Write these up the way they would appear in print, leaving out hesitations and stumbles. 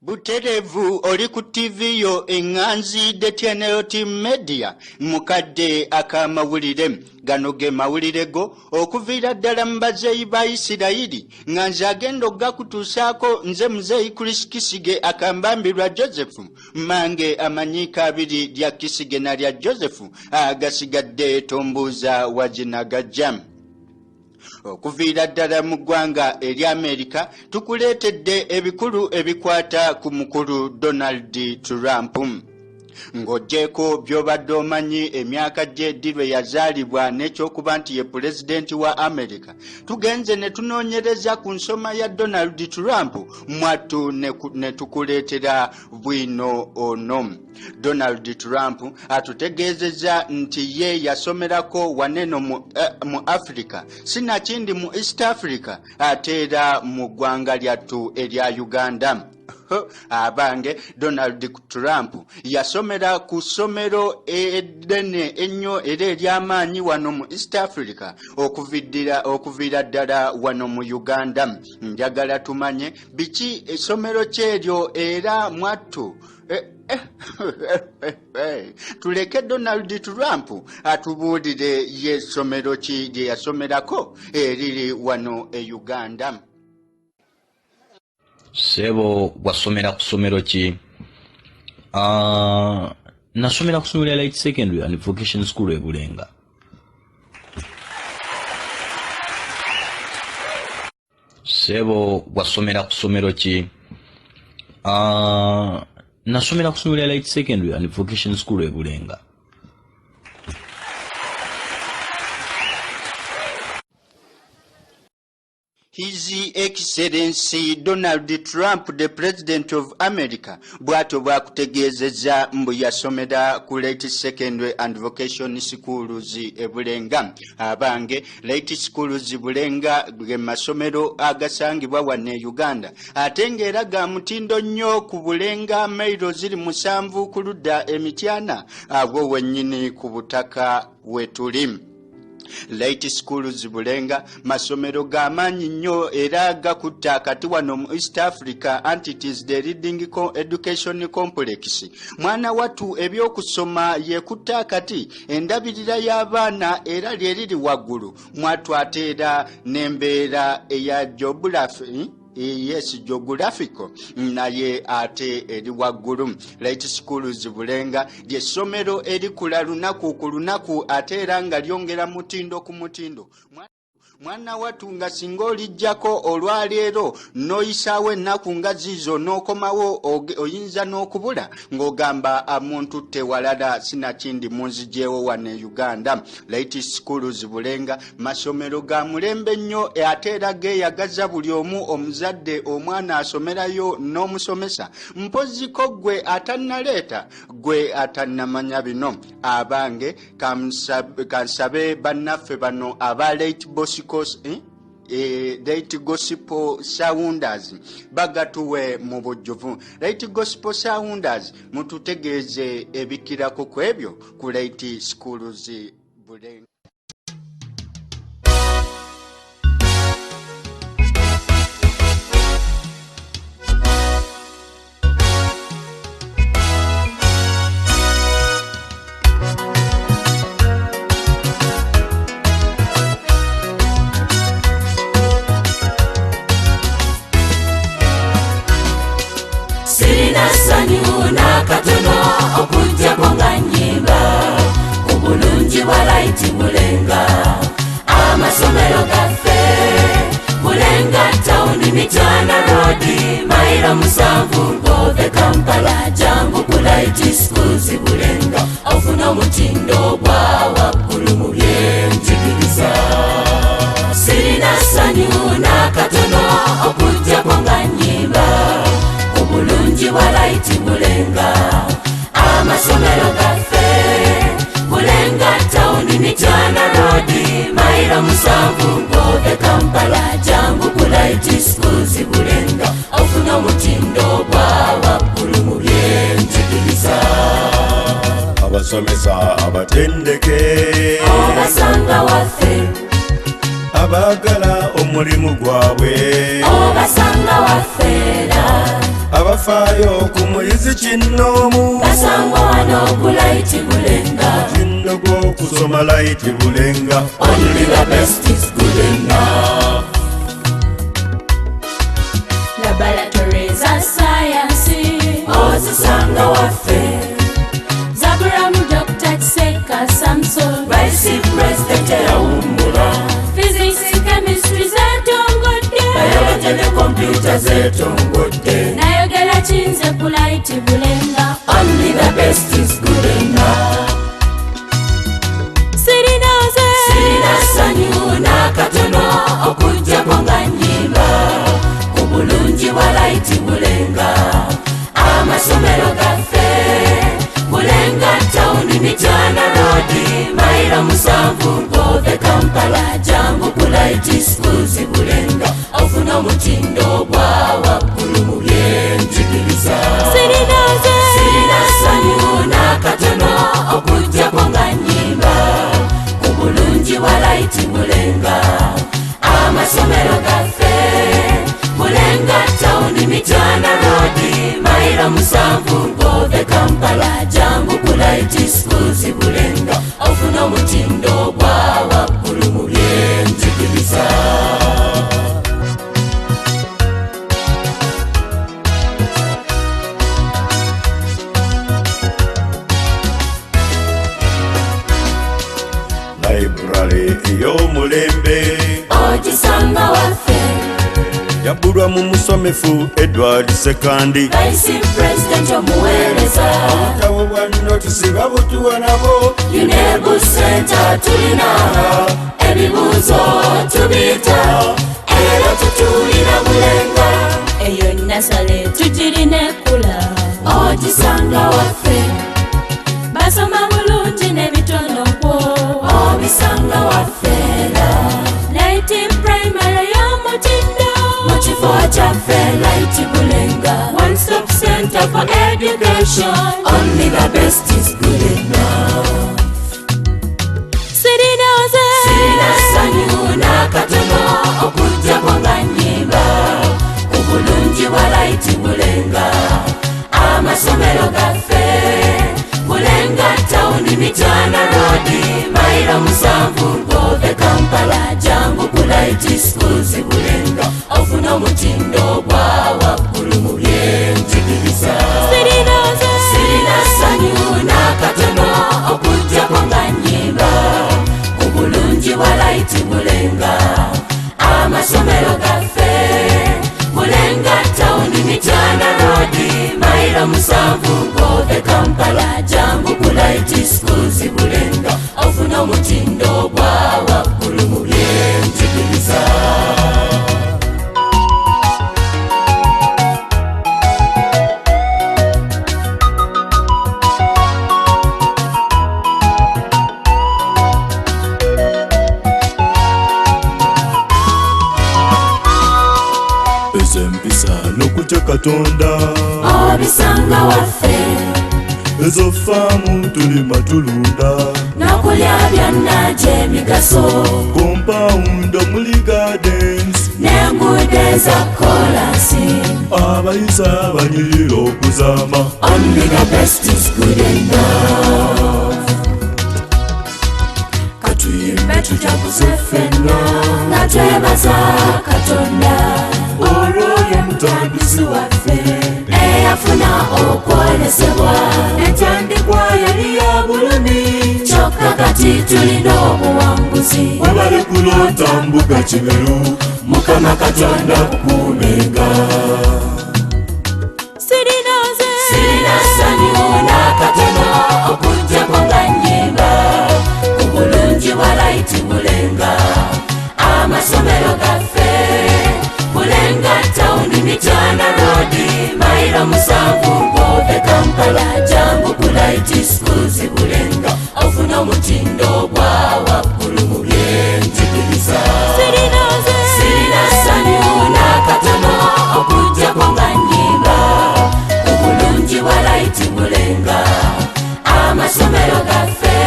Butereevu oli ku ttivi yo eŋŋanzi The TNL Team Media mu kadde ak'amawulire. Gano ge mawulire go okuviira ddala mu bazeeyi ba Isirayiri nga nze agenda okugakutuusaako nze muzeeyi Chris Kisige akambambirwa Joseph Mange amanyiiko abiri lya Kisige na lya Joseph agasigadde tombuuza waginagajja. Okuviira ddala mu ggwanga erya Amerika tukuleetedde ebikulu ebikwata ku mukulu Donald Trump. Ng'oggyeeko by'obadde omanyi emyaka gye ddi lwe yazaalibwa n'ekyokuba nti ye pulezidenti wa Amerika, tugenze ne tunoonyereza ku nsoma ya Donald Trump mwattu ne tukuleetera bwino ono. Donald Trump atutegeezezza nti ye yasomerako waneno mu Africa sinakindi mu East Africa ate era mu ggwanga lyattu erya Uganda. Abange, Donald Trump yasomera ku ssomero eddene ennyo era ery'amaanyi wano mu East Africa okuviira ddala wano mu Uganda. Njagala tumanye biki essomero kyeryo era mwattu tuleke Donald Trump atubuulire ye ssomero ki lye yasomerako eriri wano e Uganda. Ssebo, wasomera ku ssomero ki? Nasomera ku ssomero lya Light Secondary and Vocation School e Bulenga. Ssebo, wasomera ku ssomero ki? Nasomera ku ssomero lya Light Secondary and Vocation School e Bulenga. His Excellency Donald Trump, the President of America, bw'atyo bw'akutegeezezza mbu yasomera ku Light Secondary and Vocation Schools e Bulenga. Abange, Light Schools Bulenga ge masomero agasangibwa wano e Uganda ate ng'era ga mutindo nnyo ku Bulenga mailo ziri 7 ku ludda e Mityana, awo wennyini ku butaka wetuli. Light Schools Bulenga masomero ga maanyi nnyo era gakutta akati wano mu East Africa, and it is the leading education complex. Mwana wattu ebyokusoma yekutta akati, endabirira y'abaana era lye liri waggulu. Mwattu ate era n'embeera eya geography, yes, geographical naye ate eri waggulu. Light Schools Bulenga ly'essomero erikula lunaku ku lunaku ate era nga lyongera mutindo ku mutindo. Mwana wattu nga singa olijjako olwaleero n'oyisaawo ennaku nga ziizo n'okomawo oyinza n'okubula ng'ogamba muntu tewalala sinakindi munzigyewo wano e Uganda. Light Schools Bulenga masomero ga mulembe nnyo ate era geeyagaza buli omu, omuzadde, omwana asomerayo n'omusomesa. Mpoziko ggwe atannaleeta, ggwe atannamanya bino. Abange, kansabe bannaffe bano aba Light Bosco, Light Gospel Sounders bagatuwe mu bujjuvu. Light Gospel Sounders mututegeeze ebikirako ku ebyo ku Light Schools Bulenga. Sirina ssanyu n'akatono okuggyako nga nnyimba ku bulungi bwa Light Bulenga. Amasomero gaffe Bulenga Town, Mityana Road, mayiro 7 ng'ove Kampala. Jangu ku Light Schools Bulenga ofuna omutindo gwa waggulu mu byenjigiriza. Sirina ssanyu n'akatono okuggyako nga nnyimba ku bulungi bwa Light Bulenga. Amasomero gaffe Bulenga Town, Mityana Road, mayiro 7 ng'ove Kampala. Jangu ku Light Schools Bulenga ofuna omutindo gwa waggulu mu byenjigiriza. Abasomesa abatendeke obasanga waffe, abaagala omulimu gwabwe obasanga waffeera. Abafaayo ku muyizi kinnoomu. Basangwa wano ku Light Bulenga. Mutindo gw'okusoma Light Bulenga. Only the best is good enough. Laboratory za sayansi ozisanga waffe. Zaburamu Dr. Kiseka Samson, Vice President eyawummula. Physics, chemistry zetongodde. Biology ne kompyuta zetongodde. Nayogera kinze ku Light Bulenga. Only the best is good enough. Sirinaze, sirina ssanyu n'akatono okuggyako nga nnyimba ku bulungi bwa Light Bulenga. Amasomero gaffe Bulenga Town, Mityana Road, mayiro 7 ng'ove Kampala. Jangu ku Light Schools Bulenga ofuna omutindo gwa waggulu mu byenjigiriza. Sirinaze, sirina ssanyu n'akatono okuggyako nga nnyimba ku bulungi bwa Light Bulenga. Amasomero gaffe Bulenga Town, Mityana Road, mayiro 7 ng'ove Kampala. Jangu ku Light Schools Bulenga ofuna omutindo gwa waggulu mu byenjigiriza. Library ey'omulembe ogisanga waffe. Yabbulwa mu musomefu Edward Sekandi, Vice President omuweereza. Obutabo bwa notes babutuwa nabo. UNEB Center tulina, ebibuuzo tubiyita era tutuulira Bulenga. Eyo nursery tugirina ekkula ogisanga waffe. Basoma bulungi n'ebitono kwo obisanga waffe. Light Primary y'omutindo mu kifo kyaffe Light Bulenga. One stop center for education. Only the best is good enough. Sirinaze, sirina ssanyu n'akatono okuggyako nga nnyimba ku bulungi bwa Light Bulenga. Amasomero gaffe Bulenga Town, Mityana Road, mayiro 7 ng'ove Kampala. Jangu ku Light Schools Bulenga ofuna omutindo gwa waggulu mu byenjigiriza. Sirinaze, sirina ssanyu n'akatono okuggyako nga nnyimba ku bulungi bwa Light Bulenga. Amasomero gaffe Bulenga Town, Mityana Road, mayiro 7 ng'ove Kampala. Jangu ku Light Schools Bulenga ofuna omutindo gwa waggulu mu byenjigiriza. Ez'empisa n'okutya Katonda obisanga waffe. Ezo faamu tulima tulunda n'okulya byonna gy'emigaso. Compound omuli gardens n'enguudo eza kolansi. Abayisa banyirira okuzaama. Only the best is good enough. Katuyimbe tujaguze ffenna nga twebaza Katonda olw'oyo mutandisi waffe eyafuna okwolesebwa. Entandikwa yali ya bulumi kyokka kati tulina obuwanguzi. Webale kuloota mbuga Kiberu. Mukama Katonda kukuumenga. Sirinaze, sirina ssanyu n'akatono okuggyako nga nnyimba ku bulungi bwa Light Bulenga. Amasomero gaffe Bulenga Town, Mityana Road, mayiro 7 ng'ove Kampala. Jangu ku Light Schools Bulenga ofuna omutindo gwa waggulu mu byenjigiriza. Sirinaze, sirina ssanyu n'akatono okuggyako nga nnyimba ku bulungi bwa Light Bulenga. Amasomero gaffe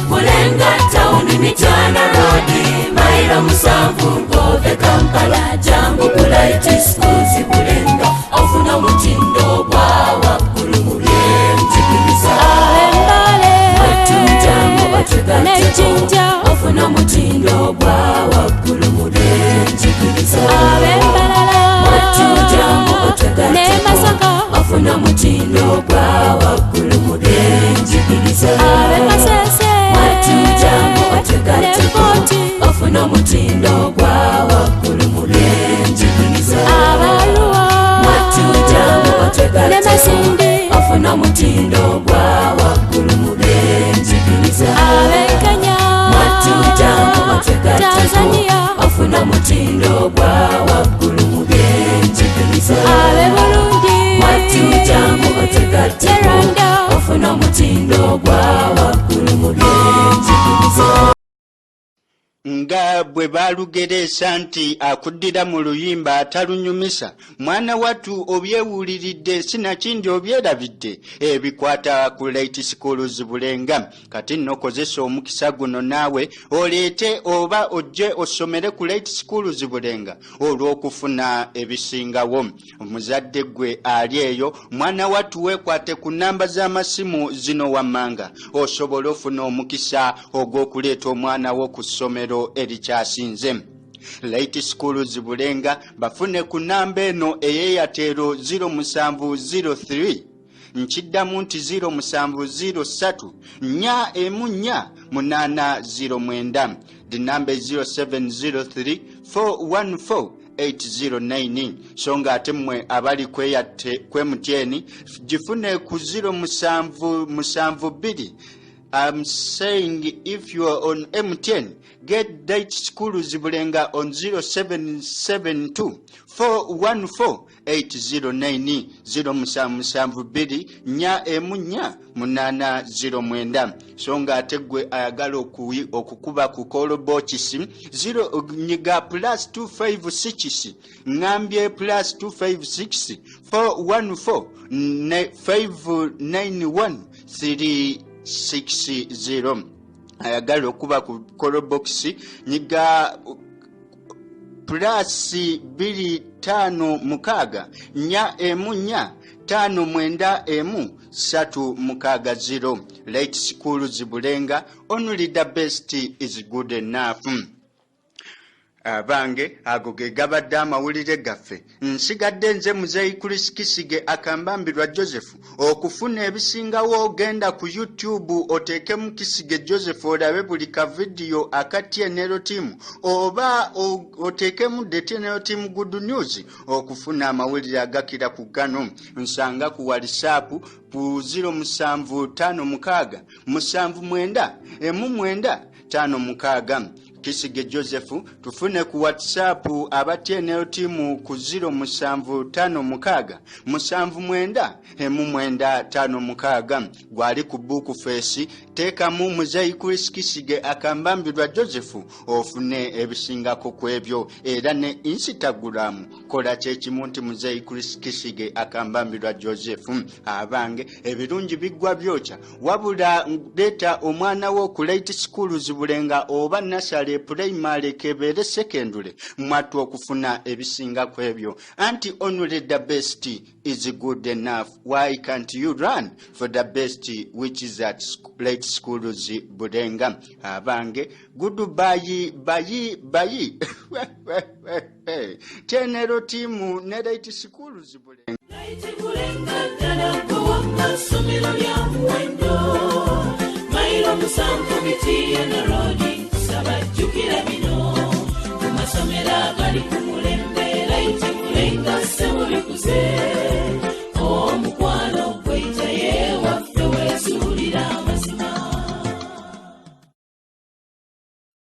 Bulenga Town, Mityana Road, mayiro 7 ng'ove Kampala. Jangu ku Light Schools Bulenga ofuna Masindi. Ofuna omutindo gwa waggulu mu byenjigiriza. Ab'e Kenya, Mwattu jangu otwegatteko. Tanzania, Ofuna omutindo gwa waggulu mu byenjigiriza. ab'e Burundi, Mwattu jangu otwegatteko. Rwanda. Ofuna omutindo gwa waggulu mu byenjigiriza. Nga bwe baalugereesa nti akuddira mu luyimba atalunyumisa, mwana wattu obyewuliridde, sinakindi obyerabidde ebikwata ku Light Schools Bulenga. Kati nno kozesa omukisa guno naawe oleete oba ojje osomere ku Light Schools Bulenga olw'okufuna ebisingawo. Omuzadde ggwe ali eyo, mwana wattu, weekwate ku nnamba z'amasimu zino wammanga osobole ofuna omukisa ogw'okuleeta omwana wo ku ssomero erikyasinze, Light Schools Bulenga. Bafune ku nnamba eno eya Airtel, 0703, nkiddamu nti 0703 414 809. The number is 0703 414 809. So nga ate mmwe abali ku MTN, gifune ku 0772. I'm saying if you are on MTN, get Light Schools Bulenga on 0772 414 809, 0772 414 809. So nga ate gwe ayagala okukuba ku call box 0, nyiga plus 256, ŋŋambye plus 256 414 591 360. Ayagala okuba ku call box, nyiga plus 256 414 591 360. Light Schools Bulenga, only the best is good enough. Abange, ago ge gabadde amawulire gaffe. Nsigadde nze Muzeeyi Chris Kisige Akambambirwa Joseph. Okufuna ebisingawo, ogenda ku YouTube oteekemu Kisige Joseph olabe buli kavidiyo aka TNL team, oba oteekemu the TNL team good news okufuna amawulire agakira ku gano. Nsanga ku WhatsApp ku 0756 79 19 56. Kisige Joseph, tufune ku WhatsApp aba TNL team ku 0756 79 19 56. Gwali ku book face, teekamu Muzeyi Chris Kisige Akambambirwa Joseph ofune ebisingako ku ebyo. Era ne Instagram kola kyekimu nti Muzeyi Chris Kisige Akambambirwa Joseph. Abange, ebirungi biggwa byokya, wabula leeta omwana wo ku Light Schools Bulenga, oba nursery, primary, kebeere secondary, mwattu okufuna ebisinga ku ebyo. Anti only the best is good enough. Why can't you run for the best, which is at Light Schools Bulenga? Abange, goodbye, bye bye. TNL team ne Light Schools Bulenga. Light Bulenga ddala gwe wamma, ssomero lya muwendo.